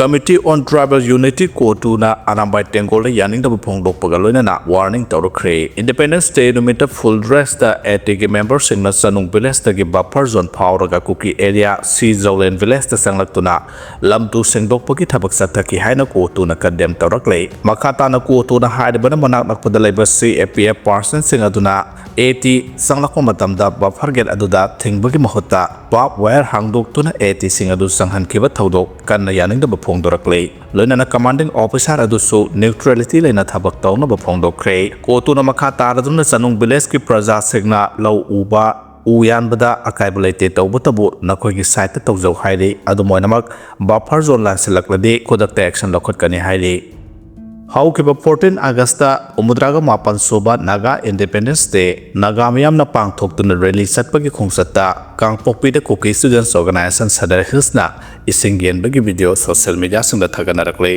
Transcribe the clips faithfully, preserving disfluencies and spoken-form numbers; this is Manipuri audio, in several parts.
Committee on Tribal Unity, CoTUꯅ Arambai ꯇꯦꯡꯒꯣꯜꯗ ꯌꯥꯅꯤꯡꯗꯕ ꯐꯣꯡꯗꯣꯛꯄꯒ ꯂꯣꯏꯅꯅ warning ꯇꯧꯔꯛꯈ꯭ꯔꯦ꯫ Independence Day ꯅꯨꯃꯤꯠꯇ full dressꯇ ATꯒꯤ memberꯁꯤꯡꯅ ꯆꯅꯨꯡ villageꯇꯒꯤ buffer zone ꯐꯥꯎꯔꯒ ꯀꯨꯀꯤ area C ꯖꯧꯂꯦꯟ villageꯇ ꯆꯪꯂꯛꯇꯨꯅ ꯂꯝ ꯇꯨ ꯁꯦꯡꯗꯣꯛꯄꯒꯤ ꯊꯕꯛ ꯆꯠꯊꯈꯤ ꯍꯥꯏꯅ CoTUꯅ condemn ꯇꯧꯔꯛꯂꯦ꯫ ꯃꯈꯥ ꯇꯥꯅ CoTUꯅ ꯍꯥꯏꯔꯤꯕꯅ ꯃꯅꯥꯛ ꯅꯛꯄꯗ ꯂꯩꯕ CAPF personꯁꯤꯡ ꯑꯗꯨꯅ AT ꯆꯪꯂꯛꯄ ꯃꯇꯝꯗ buffer gate ꯑꯗꯨꯗ ꯊꯤꯡꯕꯒꯤ ꯃꯍꯨꯠꯇ barbed wire ꯍꯥꯡꯗꯣꯛꯇꯨꯅ ATꯁꯤꯡ ꯑꯗꯨ ꯆꯪꯍꯟꯈꯤꯕ ꯊꯧꯗꯣꯛ ꯀꯟꯅ ꯌꯥꯅꯤꯡꯗꯕ ꯐꯣꯡꯗꯣꯔꯛꯂꯤ꯫ ꯂꯣꯏꯅꯅ commanding officer ꯑꯗꯨꯁꯨ neutrality ꯂꯩꯅ ꯊꯕꯛ ꯇꯧꯅꯕ ꯐꯣꯡꯗꯣꯛꯈ꯭ꯔꯦ꯫ CoTUꯅ ꯃꯈꯥ ꯇꯥꯔꯗꯨꯅ ꯆꯅꯨꯡ villageꯀꯤ ꯄ꯭ꯔꯖꯥꯁꯤꯡꯅ ꯂꯧ ꯎꯕ, ꯎ ꯌꯥꯟꯕꯗ ꯑꯀꯥꯏꯕ ꯂꯩꯇꯦ, ꯇꯧꯕꯇꯕꯨ ꯅꯈꯣꯏꯒꯤ sideꯇ ꯇꯧꯖꯧ ꯍꯥꯏꯔꯤ꯫ ꯑꯗꯨꯝ ꯑꯣꯏꯅꯃꯛ, buffer zone ꯂꯥꯟꯁꯤꯜꯂꯛꯂꯗꯤ ꯈꯨꯗꯛꯇ action ꯂꯧꯈꯠꯀꯅꯤ ꯍꯥꯏꯔꯤ꯫ ꯍꯧꯈꯤꯕ fourteen Augustꯇ ꯍꯨꯝꯐꯨꯇꯔꯥꯒ ꯃꯥꯄꯟ ꯁꯨꯕ Naga Independence Day ꯅꯥꯒꯥ ꯃꯤꯌꯥꯝꯅ ꯄꯥꯡꯊꯣꯛꯇꯨꯅ rally ꯆꯠꯄꯒꯤ ꯈꯣꯡꯆꯠꯇ ꯀꯥꯡꯄꯣꯛꯄꯤꯗ Kuki Students Organisation Sadar Hillsꯅ ꯏꯁꯤꯡ ꯌꯦꯟꯕꯒꯤ video social mediaꯁꯤꯡꯗ ꯊꯥꯒꯠꯅꯔꯛꯂꯤ꯫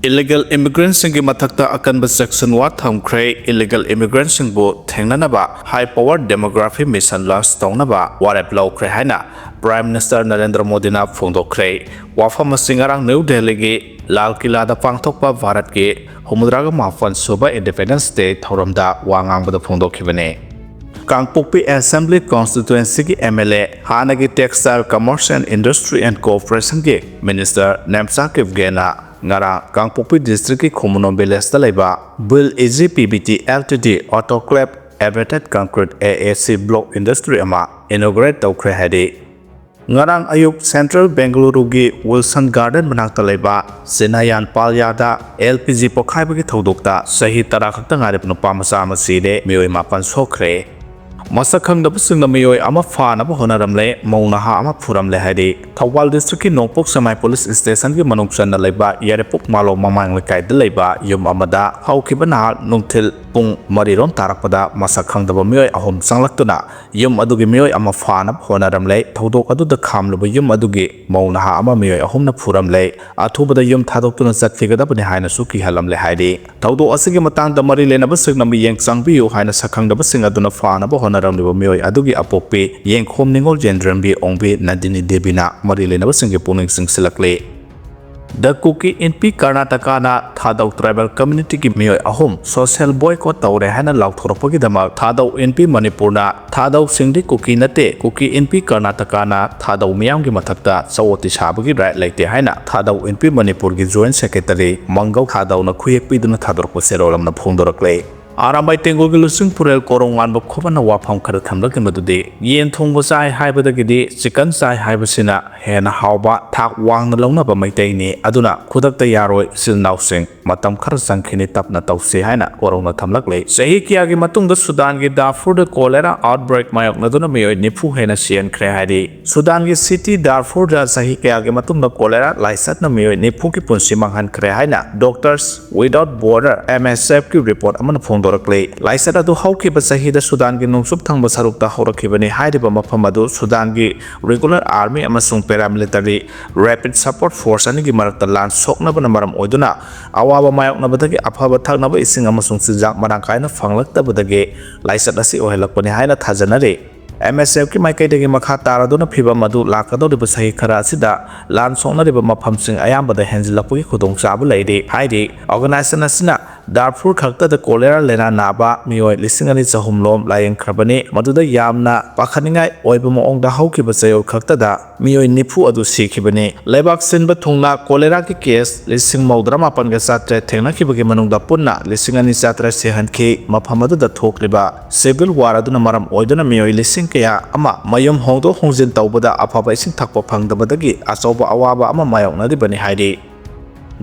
Illegal immigrantꯁꯤꯡꯒꯤ ꯃꯊꯛꯇ ꯑꯀꯟꯕ ꯆꯦꯛꯁꯤꯟꯋꯥ ꯊꯝꯈ꯭ꯔꯦ꯫ Illegal immigrantꯁꯤꯡꯕꯨ ꯊꯦꯡꯅꯅꯕ high power demography mission launch ꯇꯧꯅꯕ ꯋꯥꯔꯦꯞ ꯂꯧꯈ꯭ꯔꯦ ꯍꯥꯏꯅ Prime Minister ꯅꯔꯦꯟꯗ꯭ꯔ ꯃꯣꯗꯤꯅ ꯐꯣꯡꯗꯣꯛꯈ꯭ꯔꯦ꯫ ꯋꯥꯐꯝ ꯑꯁꯤ ꯉꯔꯥꯡ ꯅ꯭ꯌꯨ ꯗꯦꯜꯂꯤꯒꯤ ꯂꯥꯜ ꯀꯤꯂꯥꯗ ꯄꯥꯡꯊꯣꯛꯄ ꯚꯥꯔꯠꯀꯤ ꯍꯨꯝꯐꯨꯇꯔꯥꯒ ꯃꯥꯄꯟ ꯁꯨꯕ Independence Day ꯊꯧꯔꯝꯗ ꯋꯥ ꯉꯥꯡꯕꯗ ꯐꯣꯡꯗꯣꯛꯈꯤꯕꯅꯤ꯫ ꯀꯥꯡꯄꯣꯛꯄꯤ Assembly Constituencyꯒꯤ MLA, ꯍꯥꯟꯅꯒꯤ Textile, Commerce and Industry and Cooperationꯒꯤ Minister Nemcha ꯀꯤꯞꯒꯦꯅ ꯉꯔꯥꯡ ꯀꯥꯡꯄꯣꯛꯄꯤ districtꯀꯤ ꯈꯨꯃꯅꯣ villageꯇ ꯂꯩꯕ Bhil AG PVT Ltd Autoclave Abated Concrete AAC block industry ꯑꯃ inaugurate ꯇꯧꯈ꯭ꯔꯦ ꯍꯥꯏꯔꯤ꯫ ꯉꯔꯥꯡ ꯑꯌꯨꯛ Central Bengaluruꯒꯤ Wilson Garden ꯃꯅꯥꯛꯇ ꯂꯩꯕ ꯆꯤꯅꯥꯌꯥꯟ ꯄꯥꯜꯌꯥꯗ LPG ꯄꯣꯈꯥꯏꯕꯒꯤ ꯊꯧꯗꯣꯛꯇ ꯆꯍꯤ ꯇꯔꯥ ꯈꯛꯇ ꯉꯥꯏꯔꯕ ꯅꯨꯄꯥ ꯃꯆꯥ ꯑꯃ ꯁꯤꯔꯦ, ꯃꯤꯑꯣꯏ ꯃꯥꯄꯟ ꯁꯣꯛꯈ꯭ꯔꯦ꯫ ꯃꯁꯛ ꯈꯪꯗꯕꯁꯤꯡꯅ ꯃꯤꯑꯣꯏ ꯑꯃ ꯐꯥꯅꯕ ꯍꯣꯠꯅꯔꯝꯂꯦ, ꯃꯧ ꯅꯍꯥ ꯑꯃ ꯐꯨꯔꯝꯂꯦ ꯍꯥꯏꯔꯤ꯫ ꯊꯧꯕꯥꯜ districtꯀꯤ ꯅꯣꯡꯄꯣꯛ ꯁꯦꯛꯃꯥꯏ police stationꯒꯤ ꯃꯅꯨꯡ ꯆꯟꯅ ꯂꯩꯕ ꯌꯥꯏꯔꯤꯄꯣꯛ ꯃꯥꯂꯣꯝ ꯃꯃꯥꯡ ꯂꯩꯀꯥꯏꯗ ꯂꯩꯕ ꯌꯨꯝ ꯑꯃꯗ ꯍꯧꯈꯤꯕ ꯅꯍꯥ ꯅꯨꯡꯊꯤꯜ ꯄꯨꯡ ꯃꯔꯤꯔꯣꯝ ꯇꯥꯔꯛꯄꯗ ꯃꯁꯛ ꯈꯪꯗꯕ ꯃꯤꯑꯣꯏ ꯑꯍꯨꯝ ꯆꯪꯂꯛꯇꯨꯅ ꯌꯨꯝ ꯑꯗꯨꯒꯤ ꯃꯤꯑꯣꯏ ꯑꯃ ꯐꯥꯅꯕ ꯍꯣꯠꯅꯔꯝꯂꯦ꯫ ꯊꯧꯗꯣꯛ ꯑꯗꯨꯗ ꯈꯥꯝꯂꯨꯕ ꯌꯨꯝ ꯑꯗꯨꯒꯤ ꯃꯧ ꯅꯍꯥ ꯑꯃ ꯃꯤꯑꯣꯏ ꯑꯍꯨꯝꯅ ꯐꯨꯔꯝꯂꯦ꯫ ꯑꯊꯨꯕꯗ ꯌꯨꯝ ꯊꯥꯗꯣꯛꯇꯨꯅ ꯆꯠꯈꯤꯒꯗꯕꯅꯤ ꯍꯥꯏꯅꯁꯨ ꯀꯤꯍꯜꯂꯝꯂꯦ ꯍꯥꯏꯔꯤ꯫ ꯊꯧꯗꯣꯛ ꯑꯁꯤꯒꯤ ꯃꯇꯥꯡꯗ ꯃꯔꯤ ꯂꯩꯅꯕꯁꯤꯡꯅ ꯃꯤꯠꯌꯦꯡ ꯆꯪꯕꯤꯌꯨ ꯍꯥꯏꯅ ꯁꯛꯈꯪꯗꯕꯁꯤꯡ ꯑꯗꯨꯅ ꯐꯥꯅꯕ ꯍꯣꯠꯅꯔꯝꯂꯤꯕ ꯃꯤꯑꯣꯏ ꯑꯗꯨꯒꯤ ꯑꯄꯣꯛꯄꯤ ꯌꯦꯡꯈꯣꯝ ꯅꯤꯉꯣꯜ ꯌꯦꯟꯗ꯭ꯔꯦꯝꯕꯤ ꯑꯣꯡꯕꯤ ꯅꯟꯗꯤꯅꯤ ꯗꯦꯕꯤꯅ ꯃꯔꯤ ꯂꯩꯅꯕꯁꯤꯡꯒꯤ ꯄꯨꯛꯅꯤꯡ ꯆꯤꯡꯁꯤꯜꯂꯛꯂꯤ꯫ The Kuki Inpi Karnataka ꯅ ꯊꯥꯗꯧ tribal community ꯒꯤ ꯃꯤꯑꯣꯏ ꯑꯍꯨꯝ social boycott ꯇꯧꯔꯦ ꯍꯥꯏꯅ ꯂꯥꯎꯊꯣꯔꯛꯄꯒꯤꯗꯃꯛ ꯊꯥꯗꯧ ꯏꯟꯄꯤ ꯃꯅꯤꯄꯨꯔꯅ ꯊꯥꯗꯧꯁꯤꯡꯗꯤ ꯀꯨꯀꯤ ꯅꯠꯇꯦ, ꯀꯨꯀꯤ ꯏꯟꯄꯤ ꯀꯔꯅꯥꯇꯀꯥꯅ ꯊꯥꯗꯧ ꯃꯤꯌꯥꯝꯒꯤ ꯃꯊꯛꯇ ꯆꯋꯣꯠꯇꯤ ꯁꯥꯕꯒꯤ right ꯂꯩꯇꯦ ꯍꯥꯏꯅ ꯊꯥꯗꯧ ꯏꯟꯄꯤ ꯃꯅꯤꯄꯨꯔꯒꯤ joint secretary ꯃꯪꯒꯧ ꯊꯥꯗꯧꯅ ꯈꯨꯌꯦꯛ ꯄꯤꯗꯨꯅ ꯊꯥꯗꯣꯔꯛꯄ ꯆꯦꯔꯣꯜ ꯑꯃꯅ ꯐꯣꯡꯗꯣꯔꯛꯂꯦ꯫ ꯑꯔꯥꯝꯕꯥꯏ ꯇꯦꯡꯒꯣꯜꯒꯤ ꯂꯨꯆꯤꯡ ꯄꯨꯔꯦꯜ ꯀꯣꯔꯧꯉꯥꯟꯕ ꯈꯨꯃꯟꯅ ꯋꯥꯐꯝ ꯈꯔ ꯊꯝꯂꯛꯂꯤꯕꯗꯨꯗꯤ, ꯌꯦꯟ ꯊꯣꯡꯕ ꯆꯥꯏ ꯍꯥꯏꯕꯗꯒꯤꯗꯤ chicken ꯆꯥꯏ ꯍꯥꯏꯕꯁꯤꯅ ꯍꯦꯟꯅ ꯍꯥꯎꯕ ꯊꯥꯛ ꯋꯥꯡꯅ ꯂꯧꯅꯕ ꯃꯩꯇꯩꯅꯤ꯫ ꯑꯗꯨꯅ ꯈꯨꯗꯛꯇ ꯌꯥꯔꯣꯏ, ꯏꯆꯤꯜ ꯏꯅꯥꯎꯁꯤꯡ꯫ ꯃꯇꯝ ꯈꯔ ꯆꯪꯈꯤꯅꯤ, ꯇꯞꯅ ꯇꯧꯁꯤ ꯍꯥꯏꯅ ꯀꯣꯔꯧꯅ ꯊꯝꯂꯛꯂꯦ꯫ ꯆꯍꯤ ꯀꯌꯥꯒꯤ ꯃꯇꯨꯡꯗ ꯁꯨꯗꯥꯟꯒꯤ ꯗꯥꯔꯐꯨꯔꯗ cholera outbreak ꯃꯥꯌꯣꯛꯅꯗꯨꯅ ꯃꯤꯑꯣꯏ ꯅꯤꯐꯨ ꯍꯦꯟꯅ ꯁꯤꯍꯟꯈ꯭ꯔꯦ ꯍꯥꯏꯔꯤ꯫ ꯁꯨꯗꯥꯟꯒꯤ city ꯗꯥꯔꯐꯨꯔꯗ ꯆꯍꯤ ꯀꯌꯥꯒꯤ ꯃꯇꯨꯡꯗ cholera ꯂꯥꯏꯆꯠꯅ ꯃꯤꯑꯣꯏ ꯅꯤꯐꯨꯒꯤ ꯄꯨꯟꯁꯤ ꯃꯥꯡꯍꯟꯈ꯭ꯔꯦ ꯍꯥꯏꯅ Doctors Without Border, M S F ꯀꯤ report ꯑꯃꯅ ꯐꯣꯡꯗꯣꯔꯛꯂꯤ꯫ ꯂꯥꯏꯆꯠ ꯑꯗꯨ ꯍꯧꯈꯤꯕ ꯆꯍꯤꯗ ꯁꯨꯗꯥꯟꯒꯤ ꯅꯣꯡꯆꯨꯞ ꯊꯪꯕ ꯁꯔꯨꯛꯇ ꯍꯧꯔꯛꯈꯤꯕꯅꯤ꯫ ꯍꯥꯏꯔꯤꯕ ꯃꯐꯝ ꯑꯗꯨ ꯁꯨꯗꯥꯟꯒꯤ regular army ꯑꯃꯁꯨꯡ paramilitary Rapid Support Force ꯑꯅꯤꯒꯤ ꯃꯔꯛꯇ ꯂꯥꯟ ꯁꯣꯛꯅꯕꯅ ꯃꯔꯝ ꯑꯣꯏꯗꯨꯅ ꯑꯋꯥꯕ ꯃꯥꯌꯣꯛꯅꯕꯗꯒꯤ ꯑꯐꯕ ꯊꯛꯅꯕ ꯏꯁꯤꯡ ꯑꯃꯁꯨꯡ ꯆꯤꯟꯖꯥꯛ ꯃꯔꯥꯡ ꯀꯥꯏꯅ ꯐꯪꯂꯛꯇꯕꯗꯒꯤ ꯂꯥꯏꯆꯠ ꯑꯁꯤ ꯑꯣꯏꯍꯜꯂꯛꯄꯅꯤ ꯍꯥꯏꯅ ꯊꯥꯖꯅꯔꯤ꯫ M S F ꯀꯤ ꯃꯥꯏꯀꯩꯗꯒꯤ ꯃꯈꯥ ꯇꯥꯔꯗꯨꯅ ꯐꯤꯚꯝ ꯑꯗꯨ ꯂꯥꯛꯀꯗꯧꯔꯤꯕ ꯆꯍꯤ ꯈꯔ ꯑꯁꯤꯗ ꯂꯥꯟ ꯁꯣꯛꯅꯔꯤꯕ ꯃꯐꯝꯁꯤꯡ ꯑꯌꯥꯝꯕꯗ ꯍꯦꯟꯖꯤꯜꯂꯛꯄꯒꯤ ꯈꯨꯗꯣꯡꯆꯥꯕ ꯂꯩꯔꯤ ꯍꯥꯏꯔꯤ꯫ Organization ꯑꯁꯤꯅ ꯗꯥꯔꯐꯨꯔ ꯈꯛꯇꯗ cholera ꯂꯥꯏꯅꯥ ꯅꯥꯕ ꯃꯤꯑꯣꯏ ꯂꯤꯁꯤꯡ ꯑꯅꯤ ꯆꯍꯨꯝ ꯂꯣꯝ ꯂꯥꯌꯦꯡꯈ꯭ꯔꯕꯅꯤ꯫ ꯃꯗꯨꯗ ꯌꯥꯝꯅ ꯄꯥꯈꯠꯅꯤꯡꯉꯥꯏ ꯑꯣꯏꯕ ꯃꯑꯣꯡꯗ ꯍꯧꯈꯤꯕ ꯆꯌꯣꯜ ꯈꯛꯇꯗ ꯃꯤꯑꯣꯏ ꯅꯤꯐꯨ ꯑꯗꯨ ꯁꯤꯈꯤꯕꯅꯤ꯫ ꯂꯩꯕꯥꯛ ꯁꯤꯟꯕ ꯊꯨꯡꯅ cholera ꯒꯤ case ꯂꯤꯁꯤꯡ ꯃꯧꯗ꯭ꯔꯥ ꯃꯥꯄꯟꯒ ꯆꯥꯇ꯭ꯔꯦꯠ ꯊꯦꯡꯅꯈꯤꯕꯒꯤ ꯃꯅꯨꯡꯗ ꯄꯨꯟꯅ ꯂꯤꯁꯤꯡ ꯑꯅꯤ ꯆꯥꯇ꯭ꯔꯦꯠ ꯁꯤꯍꯟꯈꯤ꯫ ꯃꯐꯝ ꯑꯗꯨꯗ ꯊꯣꯛꯂꯤꯕ civil war ꯑꯗꯨꯅ ꯃꯔꯝ ꯑꯣꯏꯗꯨꯅ ꯃꯤꯑꯣꯏ ꯂꯤꯁꯤꯡ ꯀꯌꯥ ꯑꯃ ꯃꯌꯨꯝ ꯍꯣꯡꯗꯣꯛ ꯍꯣꯡꯖꯤꯟ ꯇꯧꯕꯗ ꯑꯐꯕ ꯏꯁꯤꯡ ꯊꯛꯄ ꯐꯪꯗꯕꯗꯒꯤ ꯑꯆꯧꯕ ꯑꯋꯥꯕ ꯑꯃ ꯃꯥꯌꯣꯛꯅꯔꯤꯕꯅꯤ ꯍꯥꯏꯔꯤ꯫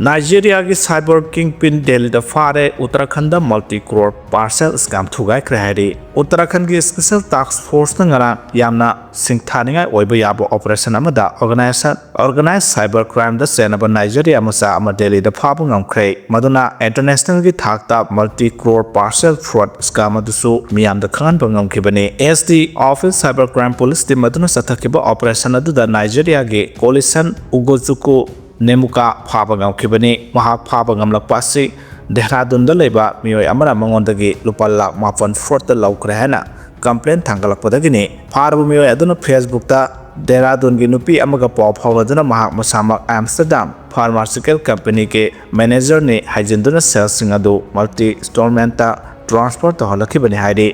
ꯅꯥꯏꯖꯦꯔꯤꯌꯥꯒꯤ cyber kingpin ꯗꯦꯜꯂꯤꯗ ꯐꯥꯔꯦ꯫ ꯎꯠꯇꯔꯥꯈꯟꯗ multi crore parcel scam ꯊꯨꯒꯥꯏꯈ꯭ꯔꯦ ꯍꯥꯏꯔꯤ꯫ ꯎꯠꯇꯔꯥꯈꯟꯒꯤ special task force ꯅ ꯉꯔꯥꯡ ꯌꯥꯝꯅ ꯁꯤꯡꯊꯥꯅꯤꯡꯉꯥꯏ ꯑꯣꯏꯕ ꯌꯥꯕ operation ꯑꯃꯗ organization organized cyber crime ꯗ ꯆꯦꯟꯅꯕ ꯅꯥꯏꯖꯦꯔꯤꯌꯥ ꯃꯆꯥ ꯑꯃ ꯗꯦꯜꯂꯤꯗ ꯐꯥꯕ ꯉꯝꯈ꯭ꯔꯦ꯫ ꯃꯗꯨꯅ international ꯒꯤ ꯊꯥꯛꯇ multi crore parcel fraud scam ꯑꯗꯨꯁꯨ ꯃꯤꯌꯥꯝꯗ ꯈꯪꯍꯟꯕ ꯉꯝꯈꯤꯕꯅꯤ꯫ S D Office Cyber Crime Police team ꯑꯗꯨꯅ ꯆꯠꯊꯈꯤꯕ operation ꯑꯗꯨꯗ ꯅꯥꯏꯖꯦꯔꯤꯌꯥꯒꯤ Collison Ugochukwu Nemuka ꯐꯥꯕ ꯉꯝꯈꯤꯕꯅꯤ꯫ ꯃꯍꯥꯛ ꯐꯥꯕ ꯉꯝꯂꯛꯄ ꯑꯁꯤ ꯗꯦꯍ꯭ꯔꯥꯗꯨꯟꯗ ꯂꯩꯕ ꯃꯤꯑꯣꯏ ꯑꯃꯅ ꯃꯉꯣꯟꯗꯒꯤ ꯂꯨꯄꯥ ꯂꯥꯈ ꯃꯥꯄꯟ fraud ꯇ ꯂꯧꯈ꯭ꯔꯦ ꯍꯥꯏꯅ complain ꯊꯥꯡꯒꯠꯂꯛꯄꯗꯒꯤꯅꯤ꯫ ꯐꯥꯔꯕ ꯃꯤꯑꯣꯏ ꯑꯗꯨꯅ Facebook ꯇ ꯗꯦꯔꯥꯗꯨꯟꯒꯤ ꯅꯨꯄꯤ ꯑꯃꯒ ꯄꯥꯎ ꯐꯥꯎꯅꯗꯨꯅ ꯃꯍꯥꯛ ꯃꯁꯥꯃꯛ ꯑꯦꯝꯁꯇꯔꯗꯥꯝ ꯐꯥꯔꯃꯥꯁꯤꯀꯦꯜ ꯀꯝꯄꯅꯤꯒꯤ ꯃꯦꯅꯦꯖꯔꯅꯤ ꯍꯥꯏꯖꯤꯟꯗꯨꯅ ꯁꯦꯜꯁꯤꯡ ꯑꯗꯨ ꯃꯜꯇꯤ ꯏꯟꯁꯇꯣꯜꯃꯦꯟꯇ ꯇ꯭ꯔꯥꯟꯁꯐꯔ ꯇꯧꯍꯜꯂꯛꯈꯤꯕꯅꯤ ꯍꯥꯏꯔꯤ꯫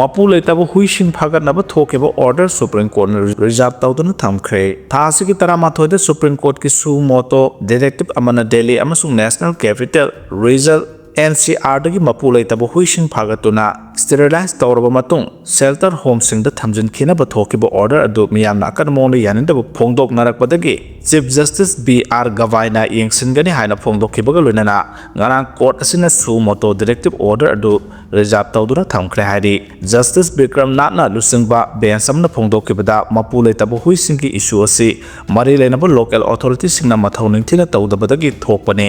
ꯃꯄꯨ ꯂꯩꯇꯕ ꯍꯨꯏꯁꯤꯡ ꯐꯥꯒꯠꯅꯕ ꯊꯣꯛꯈꯤꯕ ꯑꯣꯔꯗꯔ ꯁꯨꯄ꯭ꯔꯤꯝ ꯀꯣꯔꯠꯅ ꯔꯤꯖꯥꯔꯚ ꯇꯧꯗꯨꯅ ꯊꯝꯈ꯭ꯔꯦ꯫ ꯊꯥ ꯑꯁꯤꯒꯤ ꯇꯔꯥꯃꯥꯊꯣꯏꯗ ꯁꯨꯄ꯭ꯔꯤꯝ ꯀꯣꯔꯠꯀꯤ ꯁꯨ ꯃꯣꯇꯣ ꯗꯤꯔꯦꯛꯇꯤꯚ ꯑꯃꯅ ꯗꯦꯜꯂꯤ ꯑꯃꯁꯨꯡ national capital region N C ꯑꯥꯔꯗꯒꯤ ꯃꯄꯨ ꯂꯩꯇꯕ ꯍꯨꯏꯁꯤꯡ ꯐꯥꯒꯠꯇꯨꯅ ꯁ꯭ꯇꯦꯔꯤꯂꯥꯏꯖ ꯇꯧꯔꯕ ꯃꯇꯨꯡ ꯁꯦꯜꯇꯔ ꯍꯣꯝꯁꯤꯡꯗ ꯊꯝꯖꯤꯟꯈꯤꯅꯕ ꯊꯣꯛꯈꯤꯕ ꯑꯣꯔꯗꯔ ꯑꯗꯨ ꯃꯤꯌꯥꯝꯅ ꯑꯀꯟꯕ ꯃꯑꯣꯡꯗ ꯌꯥꯅꯤꯡꯗꯕ ꯐꯣꯡꯗꯣꯛꯅꯔꯛꯄꯗꯒꯤ ꯆꯤꯐ ꯖꯁꯇꯤꯁ ꯕꯤ ꯑꯥꯔ ꯒꯚꯥꯏꯅ ꯌꯦꯡꯁꯤꯟꯒꯅꯤ ꯍꯥꯏꯅ ꯐꯣꯡꯗꯣꯛꯈꯤꯕꯒ ꯂꯣꯏꯅꯅ ꯉꯔꯥꯡ ꯀꯣꯔꯠ ꯑꯁꯤꯅ ꯁꯨ ꯃꯣꯇꯣ ꯗꯤꯔꯦꯛꯇꯤꯚ ꯑꯣꯔꯗꯔ ꯑꯗꯨ ꯔꯤꯖꯥꯔꯚ ꯇꯧꯗꯨꯅ ꯊꯝꯈ꯭ꯔꯦ ꯍꯥꯏꯔꯤ꯫ ꯖꯁꯇꯤꯁ ꯕꯤꯀ꯭ꯔꯝ ꯅꯥꯊꯅ ꯂꯨꯆꯤꯡꯕ ꯕꯦꯟꯆ ꯑꯃꯅ ꯐꯣꯡꯗꯣꯛꯈꯤꯕꯗ ꯃꯄꯨ ꯂꯩꯇꯕ ꯍꯨꯏꯁꯤꯡꯒꯤ ꯏꯁꯨ ꯑꯁꯤ ꯃꯔꯤ ꯂꯩꯅꯕ ꯂꯣꯀꯦꯜ ꯑꯣꯊꯣꯔꯤꯇꯤꯁꯤꯡꯅ ꯃꯊꯧ ꯅꯤꯡꯊꯤꯅ ꯇꯧꯗꯕꯗꯒꯤ ꯊꯣꯛꯄꯅꯤ꯫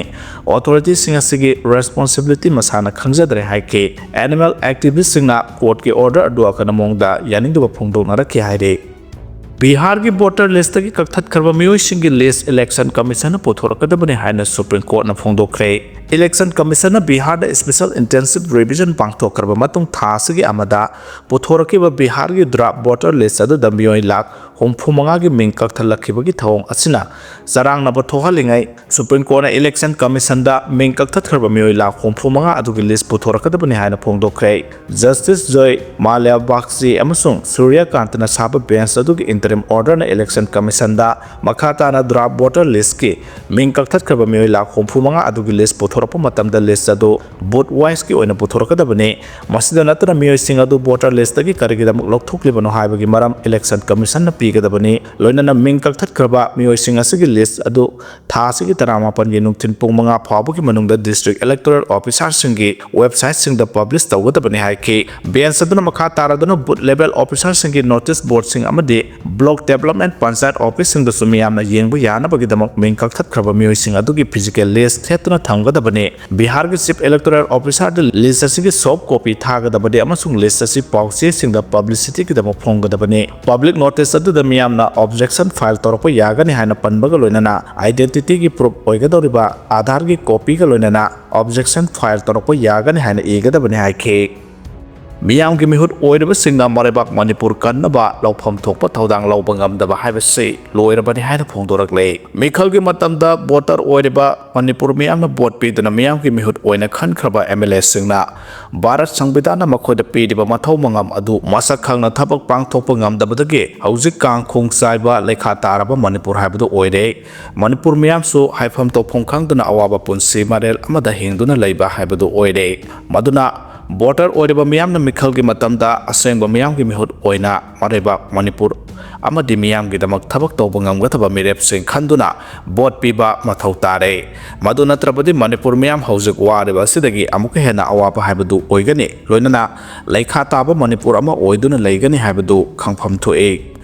ꯑꯣꯊꯣꯔꯤꯇꯤꯁꯤꯡ ꯑꯁꯤꯒꯤ ꯔꯦꯁꯄꯣꯟꯁꯤꯕꯤꯂꯤꯇꯤ ꯃꯁꯥꯅ ꯈꯪꯖꯗ꯭ꯔꯦ ꯍꯥꯏꯈꯤ꯫ ꯑꯦꯅꯤꯃꯦꯜ ꯑꯦꯛꯇꯤꯚꯤꯁ꯭ꯇꯁꯤꯡꯅ ꯀꯣꯔꯠꯀꯤ ꯑꯣꯔꯗꯔ ꯑꯗꯨ ꯑꯀꯟꯕ ꯃꯑꯣꯡꯗ ꯌꯥꯅꯤꯡꯗꯕ ꯐꯣꯡꯗꯣꯛꯅꯔꯛꯈꯤ ꯍꯥꯏꯔꯤ꯫ ꯕꯤꯍꯥꯔꯒꯤ ꯚꯣꯇꯔ ꯂꯤꯁꯇꯒꯤ ꯀꯛꯊꯠꯈ꯭ꯔꯕ ꯃꯤꯑꯣꯏꯁꯤꯡꯒꯤ ꯂꯤꯁ ꯏꯂꯦꯛꯁꯟ ꯀꯃꯤꯁꯟꯅ ꯄꯨꯊꯣꯔꯛꯀꯗꯕꯅꯤ ꯍꯥꯏꯅ ꯁꯨꯄ꯭ꯔꯤꯝ ꯀꯣꯔꯠꯅ ꯐꯣꯡꯗꯣꯛꯈ꯭ꯔꯦ꯫ ꯏꯂꯦꯛꯁꯟ ꯀꯃꯤꯁꯟꯅ ꯕꯤꯍꯥꯔꯗ ꯏꯁꯄꯦꯁꯦꯜ ꯏꯟꯇꯦꯟꯁꯤꯚ ꯔꯤꯚꯤꯖꯟ ꯄꯥꯡꯊꯣꯛꯈ꯭ꯔꯕ ꯃꯇꯨꯡ ꯊꯥ ꯑꯁꯤꯒꯤ ꯑꯃꯗ ꯄꯨꯊꯣꯔꯛꯈꯤꯕ ꯕꯤꯍꯥꯔꯒꯤ ꯗ꯭ꯔꯥꯐ ꯚꯣꯇꯔ ꯂꯤꯁ ꯑꯗꯨꯗ ꯃꯤꯑꯣꯏ ꯂꯥꯈ ꯍꯨꯝꯐꯨ ꯃꯉꯥꯒꯤ ꯃꯤꯡ ꯀꯛꯊꯠꯂꯛꯈꯤꯕꯒꯤ ꯊꯧꯑꯣꯡ ꯑꯁꯤꯅ ꯆꯔꯥꯡꯅꯕ ꯊꯣꯛꯍꯜꯂꯤꯉꯩ, ꯁꯨꯄ꯭ꯔꯤꯝ ꯀꯣꯔꯠꯅ ꯏꯂꯦꯛꯁꯟ ꯀꯃꯤꯁꯟꯗ ꯃꯤꯡ ꯀꯛꯊꯠꯈ꯭ꯔꯕ ꯃꯤꯑꯣꯏ ꯂꯥꯈ ꯍꯨꯝꯐꯨ ꯃꯉꯥ ꯑꯗꯨꯒꯤ ꯂꯤꯁ ꯄꯨꯊꯣꯔꯛꯀꯗꯕꯅꯤ ꯍꯥꯏꯅ ꯐꯣꯡꯗꯣꯛꯈ꯭ꯔꯦ꯫ ꯖꯁꯇꯤꯁ ꯖꯣꯏ ꯃꯥꯂ꯭ꯌꯥ ꯕꯥꯒꯆꯤ ꯑꯃꯁꯨꯡ ꯁꯨꯔ꯭ꯌꯀꯥꯟꯇꯅ ꯁꯥꯕ ꯕꯦꯟꯆ ꯑꯗꯨꯒꯤ ꯏꯟꯇꯔꯤꯝ ꯑꯣꯔꯗꯔꯅ ꯏꯂꯦꯛꯁꯟ ꯀꯃꯤꯁꯟꯗ ꯃꯈꯥ ꯇꯥꯅ ꯗ꯭ꯔꯥꯐ ꯚꯣꯇꯔ ꯂꯤꯁꯀꯤ ꯃꯤꯡ ꯀꯛꯊꯠꯈ꯭ꯔꯕ ꯃꯤꯑꯣꯏ ꯂꯥꯈ ꯍꯨꯝꯐꯨ ꯃꯉꯥ ꯑꯗꯨꯒꯤ ꯂꯤꯁ ꯄꯨꯊꯣꯔꯛꯄ ꯃꯇꯝꯗ ꯂꯤꯁ ꯑꯗꯨ ꯕꯨꯊ ꯋꯥꯏꯁꯀꯤ ꯑꯣꯏꯅ ꯄꯨꯊꯣꯔꯛꯀꯗꯕꯅꯤ꯫ ꯃꯁꯤꯗ ꯅꯠꯇꯅ ꯃꯤꯑꯣꯏꯁꯤꯡ ꯑꯗꯨ ꯚꯣꯇꯔ ꯂꯤꯁꯇꯒꯤ ꯀꯔꯤꯒꯤꯗꯃꯛ ꯂꯧꯊꯣꯛꯂꯤꯕꯅꯣ ꯍꯥꯏꯕꯒꯤ ꯃꯔꯝ ꯏꯂꯦꯛꯁꯟ ꯀꯃꯤꯁꯟꯅ ꯄꯤꯒꯗꯕꯅꯤ꯫ ꯂꯣꯏꯅꯅ ꯃꯤꯡ ꯀꯛꯊꯠꯈ꯭ꯔꯕ ꯃꯤꯑꯣꯏꯁꯤꯡ ꯑꯁꯤꯒꯤ ꯂꯤꯁ ꯑꯗꯨ ꯊꯥ ꯑꯁꯤꯒꯤ ꯇꯔꯥꯃꯥꯄꯟꯒꯤ ꯅꯨꯡꯊꯤꯜ ꯄꯨꯡ ꯃꯉꯥ ꯐꯥꯎꯕꯒꯤ ꯃꯅꯨꯡꯗ ꯗꯤꯁꯇ꯭ꯔꯤꯛ ꯏꯂꯦꯛꯇꯣꯔꯦꯜ ꯑꯣꯐꯤꯁꯥꯔꯁꯤꯡꯒꯤ ꯋꯦꯕꯁꯥꯏꯠꯁꯤꯡꯗ ꯄꯕ꯭ꯂꯤꯁ ꯇꯧꯒꯗꯕꯅꯤ ꯍꯥꯏꯈꯤ꯫ ꯕꯦꯟꯆ ꯑꯗꯨꯅ ꯃꯈꯥ ꯇꯥꯔꯗꯨꯅ ꯕꯨꯊ ꯂꯦꯚꯦꯜ ꯑꯣꯐꯤꯁꯥꯔꯁꯤꯡꯒꯤ ꯅꯣꯇꯤꯁ ꯕꯣꯔꯗꯁꯤꯡ ꯑꯃꯗꯤ ꯕ꯭ꯂꯣꯛ ꯗꯦꯕꯂꯞꯃꯦꯟ ꯄꯟꯆꯥꯌꯠ ꯑꯣꯐꯤꯁꯁꯤꯡꯗꯁꯨ ꯃꯤꯌꯥꯝꯅ ꯌꯦꯡꯕ ꯌꯥꯅꯕꯒꯤꯗꯃꯛ ꯃꯤꯡ ꯀꯛꯊꯠꯈ꯭ꯔꯕ ꯃꯤꯑꯣꯏꯁꯤꯡ ꯑꯗꯨꯒꯤ ꯐꯤꯖꯤꯀꯦꯜ ꯂꯤꯁ ꯊꯦꯠꯇꯨꯅ ꯊꯝꯒꯗꯕꯅꯤ꯫ ꯕꯤꯍꯥꯔꯒꯤ ꯆꯤꯐ ꯏꯂꯦꯛꯇꯣꯔꯦꯜ ꯑꯣꯐꯤꯁꯥꯔꯗ ꯂꯤꯁ ꯑꯁꯤꯒꯤ ꯁꯣꯐ ꯀꯣꯄꯤ ꯊꯥꯒꯗꯕꯅꯤ ꯑꯃꯁꯨꯡ ꯂꯤꯁ ꯑꯁꯤ ꯄꯥꯎꯆꯦꯁꯤꯡꯗ ꯄꯕ꯭ꯂꯤꯁꯤꯇꯤꯒꯤꯗꯃꯛ ꯐꯣꯡꯒꯗꯕꯅꯤ꯫ ꯄꯕ꯭ꯂꯤꯛ ꯅꯣꯇꯤꯁ ꯑꯗꯨꯗ ꯃꯤꯌꯥꯝꯅ ꯑꯣꯕꯖꯦꯛꯁꯟ ꯐꯥꯏꯜ ꯇꯧꯔꯛꯄ ꯌꯥꯒꯅꯤ ꯍꯥꯏꯅ ꯄꯟꯕꯒ ꯂꯣꯏꯅꯅ ꯑꯥꯏꯗꯦꯟꯇꯤꯇꯤꯒꯤ ꯄ꯭ꯔꯨꯐ ꯑꯣꯏꯒꯗꯧꯔꯤꯕ ꯑꯥꯙꯥꯔꯒꯤ ꯀꯣꯄꯤꯒ ꯂꯣꯏꯅꯅ ꯑꯣꯕꯖꯦꯛꯁꯟ ꯐꯥꯏꯜ ꯇꯧꯔꯛꯄ ꯌꯥꯒꯅꯤ ꯍꯥꯏꯅ ꯏꯒꯗꯕꯅꯤ ꯍꯥꯏꯈꯤ꯫ ꯃꯤꯌꯥꯝꯒꯤ ꯃꯤꯍꯨꯠ ꯑꯣꯏꯔꯤꯕꯁꯤꯡꯅ ꯃꯔꯩꯕꯥꯛ ꯃꯅꯤꯄꯨꯔ ꯀꯟꯅꯕ ꯂꯧꯐꯝ ꯊꯣꯛꯄ ꯊꯧꯗꯥꯡ ꯂꯧꯕ ꯉꯝꯗꯕ ꯍꯥꯏꯕꯁꯤ ꯂꯣꯏꯔꯕꯅꯤ ꯍꯥꯏꯅ ꯐꯣꯡꯗꯣꯔꯛꯂꯦ꯫ ꯃꯤꯈꯜꯒꯤ ꯃꯇꯝꯗ ꯚꯣꯇꯔ ꯑꯣꯏꯔꯤꯕ ꯃꯅꯤꯄꯨꯔ ꯃꯤꯌꯥꯝꯅ ꯚꯣꯠ ꯄꯤꯗꯨꯅ ꯃꯤꯌꯥꯝꯒꯤ ꯃꯤꯍꯨꯠ ꯑꯣꯏꯅ ꯈꯟꯈ꯭ꯔꯕ ꯑꯦꯝ ꯑꯦꯜ ꯑꯦꯁꯤꯡꯅ ꯚꯥꯔꯠ ꯁꯪꯕꯤꯙꯥꯟꯅ ꯃꯈꯣꯏꯗ ꯄꯤꯔꯤꯕ ꯃꯊꯧ ꯃꯉꯝ ꯑꯗꯨ ꯃꯁꯛ ꯈꯪꯅ ꯊꯕꯛ ꯄꯥꯡꯊꯣꯛꯄ ꯉꯝꯗꯕꯗꯒꯤ ꯍꯧꯖꯤꯛ ꯀꯥꯡꯈꯣꯡ ꯆꯥꯏꯕ ꯂꯩꯈꯥ ꯇꯥꯔꯕ ꯃꯅꯤꯄꯨꯔ ꯍꯥꯏꯕꯗꯨ ꯑꯣꯏꯔꯦ꯫ ꯃꯅꯤꯄꯨꯔ ꯃꯤꯌꯥꯝꯁꯨ ꯍꯥꯏꯐꯝ ꯇꯧꯐꯝ ꯈꯪꯗꯅ ꯑꯋꯥꯕ ꯄꯨꯟꯁꯤ ꯃꯔꯦꯜ ꯑꯃꯗ ꯍꯤꯡꯗꯨꯅ ꯂꯩꯕ ꯍꯥꯏꯕꯗꯨ ꯑꯣꯏꯔꯦ꯫ ꯃꯗꯨꯅ ꯚꯣꯇꯔ ꯑꯣꯏꯔꯤꯕ ꯃꯤꯌꯥꯝꯅ ꯃꯤꯈꯜꯒꯤ ꯃꯇꯝꯗ ꯑꯁꯦꯡꯕ ꯃꯤꯌꯥꯝꯒꯤ ꯃꯤꯍꯨꯠ ꯑꯣꯏꯅ ꯃꯔꯩꯕꯥꯛ ꯃꯅꯤꯄꯨꯔ ꯑꯃꯗꯤ ꯃꯤꯌꯥꯝꯒꯤꯗꯃꯛ ꯊꯕꯛ ꯇꯧꯕ ꯉꯝꯒꯗꯕ ꯃꯤꯔꯦꯞꯁꯤꯡ ꯈꯟꯗꯨꯅ ꯚꯣꯠ ꯄꯤꯕ ꯃꯊꯧ ꯇꯥꯔꯦ꯫ ꯃꯗꯨ ꯅꯠꯇ꯭ꯔꯕꯗꯤ ꯃꯅꯤꯄꯨꯔ ꯃꯤꯌꯥꯝ ꯍꯧꯖꯤꯛ ꯋꯥꯔꯤꯕ ꯑꯁꯤꯗꯒꯤ ꯑꯃꯨꯛꯀ ꯍꯦꯟꯅ ꯑꯋꯥꯕ ꯍꯥꯏꯕꯗꯨ ꯑꯣꯏꯒꯅꯤ, ꯂꯣꯏꯅꯅ ꯂꯩꯈꯥ ꯇꯥꯕ ꯃꯅꯤꯄꯨꯔ ꯑꯃ ꯑꯣꯏꯗꯨꯅ ꯂꯩꯒꯅꯤ ꯍꯥꯏꯕꯗꯨ ꯈꯪꯐꯝ ꯊꯣꯛꯏ꯫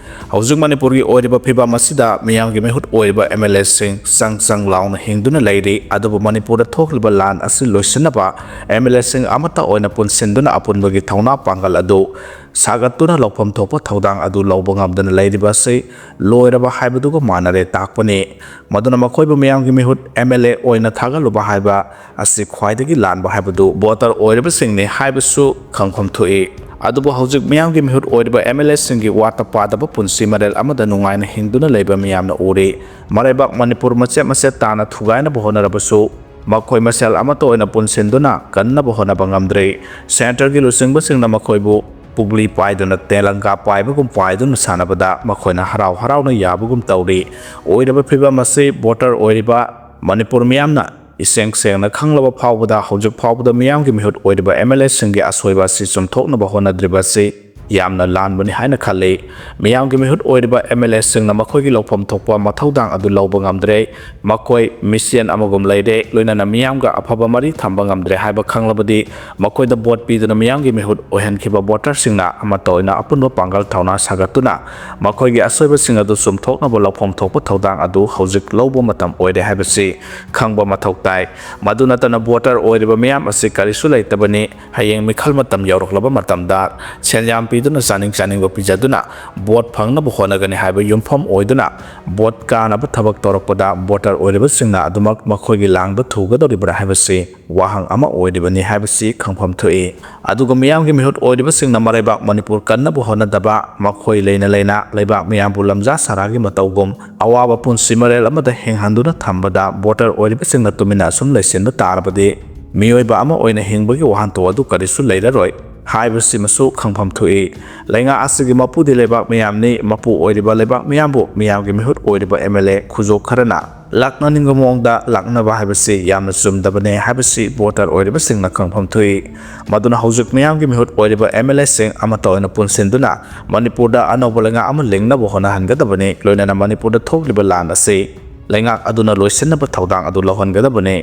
ꯍꯧꯖꯤꯛ ꯃꯅꯤꯄꯨꯔꯒꯤ ꯑꯣꯏꯔꯤꯕ ꯐꯤꯕꯝ ꯑꯁꯤꯗ ꯃꯤꯌꯥꯝꯒꯤ ꯃꯤꯍꯨꯠ ꯑꯣꯏꯔꯤꯕ ꯑꯦꯝ ꯑꯦꯜ ꯑꯦꯁꯤꯡ ꯆꯪ ꯆꯪ ꯂꯥꯎꯅ ꯍꯤꯡꯗꯨꯅ ꯂꯩꯔꯤ, ꯑꯗꯨꯕꯨ ꯃꯅꯤꯄꯨꯔꯗ ꯊꯣꯛꯂꯤꯕ ꯂꯥꯟ ꯑꯁꯤ ꯂꯣꯏꯁꯤꯟꯅꯕ ꯑꯦꯝ ꯑꯦꯜ ꯑꯦꯁꯤꯡ ꯑꯃꯠꯇ ꯑꯣꯏꯅ ꯄꯨꯟꯁꯤꯟꯗꯨꯅ ꯑꯄꯨꯟꯕꯒꯤ ꯊꯧꯅꯥ ꯄꯥꯡꯒꯜ ꯑꯗꯨ ꯁꯥꯒꯠꯇꯨꯅ ꯂꯧꯐꯝ ꯊꯣꯛꯄ ꯊꯧꯗꯥꯡ ꯑꯗꯨ ꯂꯧꯕ ꯉꯝꯗꯅ ꯂꯩꯔꯤꯕ ꯑꯁꯤ ꯂꯣꯏꯔꯕ ꯍꯥꯏꯕꯗꯨꯒ ꯃꯥꯟꯅꯔꯦ ꯇꯥꯛꯄꯅꯤ꯫ ꯃꯗꯨꯅ ꯃꯈꯣꯏꯕꯨ ꯃꯤꯌꯥꯝꯒꯤ ꯃꯤꯍꯨꯠ ꯑꯦꯝ ꯑꯦꯜ ꯑꯦ ꯑꯣꯏꯅ ꯊꯥꯒꯠꯂꯨꯕ ꯍꯥꯏꯕ ꯑꯁꯤ ꯈ꯭ꯋꯥꯏꯗꯒꯤ ꯂꯥꯟꯕ ꯍꯥꯏꯕꯗꯨ ꯚꯣꯇꯔ ꯑꯣꯏꯔꯤꯕꯁꯤꯡꯅꯤ ꯍꯥꯏꯕꯁꯨ ꯈꯪꯐꯝ ꯊꯣꯛꯏ꯫ ꯑꯗꯨꯕꯨ ꯍꯧꯖꯤꯛ ꯃꯤꯌꯥꯝꯒꯤ ꯃꯤꯍꯨꯠ ꯑꯣꯏꯔꯤꯕ ꯑꯦꯝ ꯑꯦꯜ ꯑꯦꯁꯤꯡꯒꯤ ꯋꯥꯠꯇ ꯄꯥꯗꯕ ꯄꯨꯟꯁꯤ ꯃꯔꯦꯜ ꯑꯃꯗ ꯅꯨꯡꯉꯥꯏꯅ ꯍꯤꯡꯗꯨꯅ ꯂꯩꯕ ꯃꯤꯌꯥꯝꯅ ꯎꯔꯤ꯫ ꯃꯔꯩꯕꯥꯛ ꯃꯅꯤꯄꯨꯔ ꯃꯆꯦꯠ ꯃꯆꯦꯠ ꯇꯥꯅ ꯊꯨꯒꯥꯏꯅꯕ ꯍꯣꯠꯅꯔꯕꯁꯨ ꯃꯈꯣꯏ ꯃꯁꯦꯜ ꯑꯃꯠꯇ ꯑꯣꯏꯅ ꯄꯨꯟꯁꯤꯟꯗꯨꯅ ꯀꯟꯅꯕ ꯍꯣꯠꯅꯕ ꯉꯝꯗ꯭ꯔꯤ꯫ ꯁꯦꯟꯇꯔꯒꯤ ꯂꯨꯆꯤꯡꯕꯁꯤꯡꯅ ꯃꯈꯣꯏꯕꯨ ꯄꯨꯒ꯭ꯂꯤ ꯄꯥꯏꯗꯨꯅ ꯇꯦꯂꯪꯒꯥ ꯄꯥꯏꯕꯒꯨꯝ ꯄꯥꯏꯗꯨꯅ ꯁꯥꯟꯅꯕꯗ ꯃꯈꯣꯏꯅ ꯍꯔꯥꯎ ꯍꯔꯥꯎꯅ ꯌꯥꯕꯒꯨꯝ ꯇꯧꯔꯤ꯫ ꯑꯣꯏꯔꯤꯕ ꯐꯤꯕꯝ ꯑꯁꯤ ꯚꯣꯇꯔ ꯑꯣꯏꯔꯤꯕ ꯃꯅꯤꯄꯨꯔ ꯃꯤꯌꯥꯝꯅ ꯏꯁꯦꯡ ꯁꯦꯡꯅ ꯈꯪꯂꯕ ꯐꯥꯎꯕꯗ ꯍꯧꯖꯤꯛ ꯐꯥꯎꯕꯗ ꯃꯤꯌꯥꯝꯒꯤ ꯃꯤꯍꯨꯠ ꯑꯣꯏꯔꯤꯕ ꯑꯦꯝ ꯑꯦꯜ ꯑꯦꯁꯤꯡꯒꯤ ꯑꯁꯣꯏꯕ ꯑꯁꯤ ꯆꯨꯝꯊꯣꯛꯅꯕ ꯍꯣꯠꯅꯗ꯭ꯔꯤꯕ ꯑꯁꯤ ꯌꯥꯝꯅ ꯂꯥꯟꯕꯅꯤ ꯍꯥꯏꯅ ꯈꯜꯂꯤ꯫ ꯃꯤꯌꯥꯝꯒꯤ ꯃꯤꯍꯨꯠ ꯑꯣꯏꯔꯤꯕ ꯑꯦꯝ ꯑꯦꯜ ꯑꯦꯁꯤꯡꯅ ꯃꯈꯣꯏꯒꯤ ꯂꯧꯐꯝ ꯊꯣꯛꯄ ꯃꯊꯧꯗꯥꯡ ꯑꯗꯨ ꯂꯧꯕ ꯉꯝꯗ꯭ꯔꯦ꯫ ꯃꯈꯣꯏ ꯃꯤꯁꯦꯟ ꯑꯃꯒꯨꯝ ꯂꯩꯔꯦ, ꯂꯣꯏꯅꯅ ꯃꯤꯌꯥꯝꯒ ꯑꯐꯕ ꯃꯔꯤ ꯊꯝꯕ ꯉꯝꯗ꯭ꯔꯦ ꯍꯥꯏꯕ ꯈꯪꯂꯕꯗꯤ ꯃꯈꯣꯏꯗ ꯚꯣꯠ ꯄꯤꯗꯨꯅ ꯃꯤꯌꯥꯝꯒꯤ ꯃꯤꯍꯨꯠ ꯑꯣꯏꯍꯟꯈꯤꯕ ꯚꯣꯇꯔꯁꯤꯡꯅ ꯑꯃꯠꯇ ꯑꯣꯏꯅ ꯑꯄꯨꯟꯕ ꯄꯥꯡꯒꯜ ꯊꯧꯅꯥ ꯁꯥꯒꯠꯇꯨꯅ ꯃꯈꯣꯏꯒꯤ ꯑꯁꯣꯏꯕꯁꯤꯡ ꯑꯗꯨ ꯆꯨꯝꯊꯣꯛꯅꯕ ꯂꯧꯐꯝ ꯊꯣꯛꯄ ꯊꯧꯗꯥꯡ ꯑꯗꯨ ꯍꯧꯖꯤꯛ ꯂꯧꯕ ꯃꯇꯝ ꯑꯣꯏꯔꯦ ꯍꯥꯏꯕꯁꯤ ꯈꯪꯕ ꯃꯊꯧ ꯇꯥꯏ꯫ ꯃꯗꯨ ꯅꯠꯇꯅ ꯚꯣꯇꯔ ꯑꯣꯏꯔꯤꯕ ꯃꯤꯌꯥꯝ ꯑꯁꯤ ꯀꯔꯤꯁꯨ ꯂꯩꯇꯕꯅꯤ꯫ ꯍꯌꯦꯡ ꯃꯤꯈꯜ ꯃꯇꯝ ꯌꯧꯔꯛꯂꯕ ꯃꯇꯝꯗ ꯁꯦꯟꯌꯥꯝ ꯄꯤꯗꯨꯅ ꯆꯥꯅꯤꯡ ꯆꯥꯅꯤꯡꯕ ꯄꯤꯖꯗꯨꯅ ꯚꯣꯠ ꯐꯪꯅꯕ ꯍꯣꯠꯅꯒꯅꯤ ꯍꯥꯏꯕ ꯌꯨꯝꯐꯝ ꯑꯣꯏꯗꯨꯅ ꯚꯣꯠ ꯀꯥꯅꯕ ꯊꯕꯛ ꯇꯧꯔꯛꯄꯗ ꯚꯣꯇꯔ ꯑꯣꯏꯔꯤꯕꯁꯤꯡꯅ ꯑꯗꯨꯃꯛ ꯃꯈꯣꯏꯒꯤ ꯂꯥꯡꯗ ꯊꯨꯒꯗꯧꯔꯤꯕ꯭ꯔꯥ ꯍꯥꯏꯕꯁꯤ ꯋꯥꯍꯪ ꯑꯃ ꯑꯣꯏꯔꯤꯕꯅꯤ ꯍꯥꯏꯕꯁꯤ ꯈꯪꯐꯝ ꯊꯣꯛꯏ꯫ ꯑꯗꯨꯒ ꯃꯤꯌꯥꯝꯒꯤ ꯃꯤꯍꯨꯠ ꯑꯣꯏꯔꯤꯕꯁꯤꯡꯅ ꯃꯔꯩꯕꯥꯛ ꯃꯅꯤꯄꯨꯔ ꯀꯟꯅꯕ ꯍꯣꯠꯅꯗꯕ, ꯃꯈꯣꯏ ꯂꯩꯅ ꯂꯩꯅ ꯂꯩꯕꯥꯛ ꯃꯤꯌꯥꯝꯕꯨ ꯂꯝꯖꯥ ꯁꯔꯥꯒꯤ ꯃꯇꯧꯒꯨꯝ ꯑꯋꯥꯕ ꯄꯨꯟꯁꯤ ꯃꯔꯦꯜ ꯑꯃꯗ ꯍꯤꯡꯍꯟꯗꯨꯅ ꯊꯝꯕꯗ ꯚꯣꯇꯔ ꯑꯣꯏꯔꯤꯕꯁꯤꯡꯅ ꯇꯨꯃꯤꯟꯅ ꯑꯁꯨꯝ ꯂꯩꯁꯤꯟꯕ ꯇꯥꯔꯕꯗꯤ ꯃꯤꯑꯣꯏꯕ ꯑꯃ ꯑꯣꯏꯅ ꯍꯤꯡꯕꯒꯤ ꯋꯥꯍꯟꯊꯣꯛ ꯑꯗꯨ ꯀꯔꯤꯁꯨ ꯂꯩꯔꯔꯣꯏ ꯍꯥꯏꯕꯁꯤꯃꯁꯨ ꯈꯪꯐꯝ ꯊꯣꯛꯏ꯫ ꯂꯩꯉꯥꯛ ꯑꯁꯤꯒꯤ ꯃꯄꯨꯗꯤ ꯂꯩꯕꯥꯛ ꯃꯤꯌꯥꯝꯅꯤ꯫ ꯃꯄꯨ ꯑꯣꯏꯔꯤꯕ ꯂꯩꯕꯥꯛ ꯃꯤꯌꯥꯝꯕꯨ ꯃꯤꯌꯥꯝꯒꯤ ꯃꯤꯍꯨꯠ ꯑꯣꯏꯔꯤꯕ ꯑꯦꯝ ꯑꯦꯜ ꯑꯦ ꯈꯨꯖꯣꯞ ꯈꯔꯅ ꯂꯥꯛꯅꯅꯤꯡꯕ ꯃꯑꯣꯡꯗ ꯂꯥꯛꯅꯕ ꯍꯥꯏꯕꯁꯤ ꯌꯥꯝꯅ ꯆꯨꯝꯗꯕꯅꯤ ꯍꯥꯏꯕꯁꯤ ꯚꯣꯇꯔ ꯑꯣꯏꯔꯤꯕꯁꯤꯡꯅ ꯈꯪꯐꯝ ꯊꯣꯛꯏ꯫ ꯃꯗꯨꯅ ꯍꯧꯖꯤꯛ ꯃꯤꯌꯥꯝꯒꯤ ꯃꯤꯍꯨꯠ ꯑꯣꯏꯔꯤꯕ ꯑꯦꯝ ꯑꯦꯜ ꯑꯦꯁꯤꯡ ꯑꯃꯠꯇ ꯑꯣꯏꯅ ꯄꯨꯟꯁꯤꯟꯗꯨꯅ ꯃꯅꯤꯄꯨꯔꯗ ꯑꯅꯧꯕ ꯂꯩꯉꯥꯛ ꯑꯃ ꯂꯤꯡꯅꯕ ꯍꯣꯠꯅꯍꯟꯒꯗꯕꯅꯤ꯫ ꯂꯣꯏꯅꯅ ꯃꯅꯤꯄꯨꯔꯗ ꯊꯣꯛꯂꯤꯕ ꯂꯥꯟ ꯑꯁꯤ ꯂꯩꯉꯥꯛ ꯑꯗꯨꯅ ꯂꯣꯏꯁꯤꯟꯅꯕ ꯊꯧꯗꯥꯡ ꯑꯗꯨ ꯂꯧꯍꯟꯒꯗꯕꯅꯤ꯫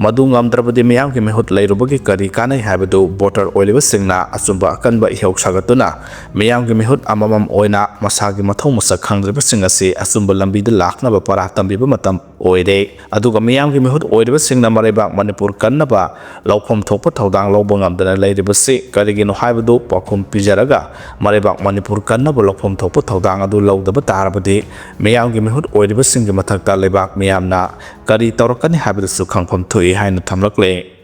ꯃꯗꯨ ꯉꯝꯗ꯭ꯔꯕꯗꯤ ꯃꯤꯌꯥꯝꯒꯤ ꯃꯤꯍꯨꯠ ꯂꯩꯔꯨꯕꯒꯤ ꯀꯔꯤ ꯀꯥꯟꯅꯩ ꯍꯥꯏꯕꯗꯨ ꯚꯣꯇꯔ ꯑꯣꯏꯔꯤꯕꯁꯤꯡꯅ ꯑꯆꯨꯝꯕ ꯑꯀꯟꯕ ꯏꯍꯧ ꯁꯥꯒꯠꯇꯨꯅ ꯃꯤꯌꯥꯝꯒꯤ ꯃꯤꯍꯨꯠ ꯑꯃꯃꯝ ꯑꯣꯏꯅ ꯃꯁꯥꯒꯤ ꯃꯊꯧ ꯃꯁꯛ ꯈꯪꯗ꯭ꯔꯤꯕꯁꯤꯡ ꯑꯁꯤ ꯑꯆꯨꯝꯕ ꯂꯝꯕꯤꯗ ꯂꯥꯛꯅꯕ ꯄꯔꯥ ꯇꯝꯕꯤꯕ ꯃꯇꯝ ꯑꯣꯏꯔꯦ꯫ ꯑꯗꯨꯒ ꯃꯤꯌꯥꯝꯒꯤ ꯃꯤꯍꯨꯠ ꯑꯣꯏꯔꯤꯕꯁꯤꯡꯅ ꯃꯔꯩꯕꯥꯛ ꯃꯅꯤꯄꯨꯔ ꯀꯟꯅꯕ ꯂꯧꯐꯝ ꯊꯣꯛꯄ ꯊꯧꯗꯥꯡ ꯂꯧꯕ ꯉꯝꯗꯅ ꯂꯩꯔꯤꯕꯁꯤ ꯀꯔꯤꯒꯤꯅꯣ ꯍꯥꯏꯕꯗꯨ ꯄꯥꯎꯈꯨꯝ ꯄꯤꯖꯔꯒ ꯃꯔꯩꯕꯥꯛ ꯃꯅꯤꯄꯨꯔ ꯀꯟꯅꯕ ꯂꯧꯐꯝ ꯊꯣꯛꯄ ꯊꯧꯗꯥꯡ ꯑꯗꯨ ꯂꯧꯗꯕ ꯇꯥꯔꯕꯗꯤ ꯃꯤꯌꯥꯝꯒꯤ ꯃꯤꯍꯨꯠ ꯑꯣꯏꯔꯤꯕꯁꯤꯡꯒꯤ ꯃꯊꯛꯇ ꯂꯩꯕꯥꯛ ꯃꯤꯌꯥꯝꯅ ꯀꯔꯤ ꯇꯧꯔꯛꯀꯅꯤ ꯍꯥꯏꯕꯗꯨꯁꯨ ꯈꯪꯐꯝ ꯊꯣꯛꯏ ꯍꯥꯏꯅ ꯊꯝꯂꯛꯂꯦ꯫